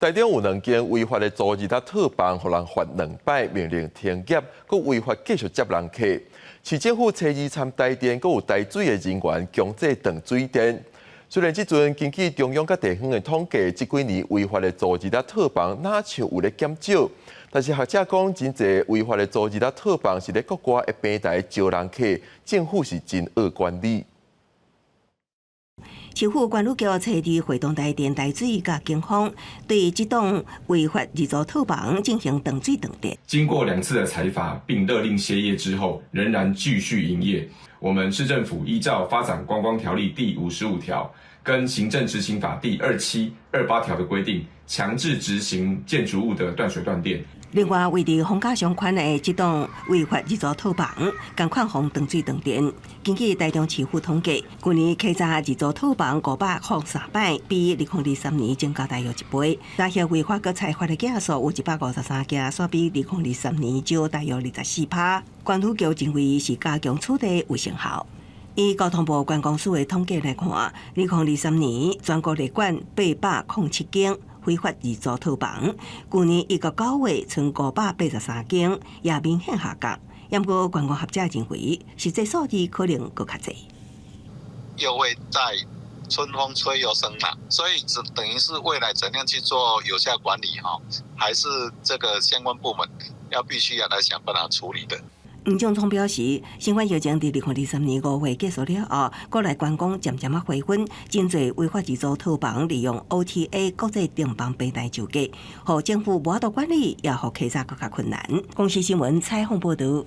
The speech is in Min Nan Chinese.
台中有兩間違法的租二頭套房，予人罰兩擺，命令停業，閣違法繼續接人客。市政府初二參台電，閣有台水的人員強制斷水電。雖然這陣根據中央佮地方的統計，這幾年違法的租二頭套房若像有咧減少，但是學者講，真濟違法的租二頭套房是咧國外的平台招人客，政府是真惡管理。市府管理局初二會同台電、台水佮警方對這棟違法二租套房進行斷水斷電。經過兩次的裁罰並勒令歇業之後，仍然繼續營業。我們市政府依照發展觀光條例第55條跟行政執行法第27、28條的規定，強制執行建築物的斷水斷電。另外，位佇逢甲商圈的這棟違法二租套房，仝款予斷水斷電。根據台中市府統計，去年稽查二租套房503擺，比2023年增加大約一倍。查獲違法閣裁罰的件數有153件，煞比2023年少大約24%。管理局認為是加強取締有成效。以交通部觀光署的統計來看，2023年全國列管807間非法二租套房，去年1到9月賰583間，也明顯下降。不過觀光學者認為，實際數字可能閣較濟。又會再春風吹又生啦，所以只等於是未來怎樣去做有效管理哈，還是這個相關部門要必須要來想辦法處理的。吳總統表示，新冠疫情佇2023年5月結束了後，國內觀光漸漸仔回溫，真濟違法二租套房利用 OTA 國際訂房平台招客，予政府無法度管理，也予稽查閣較困難。公視新聞採訪報導。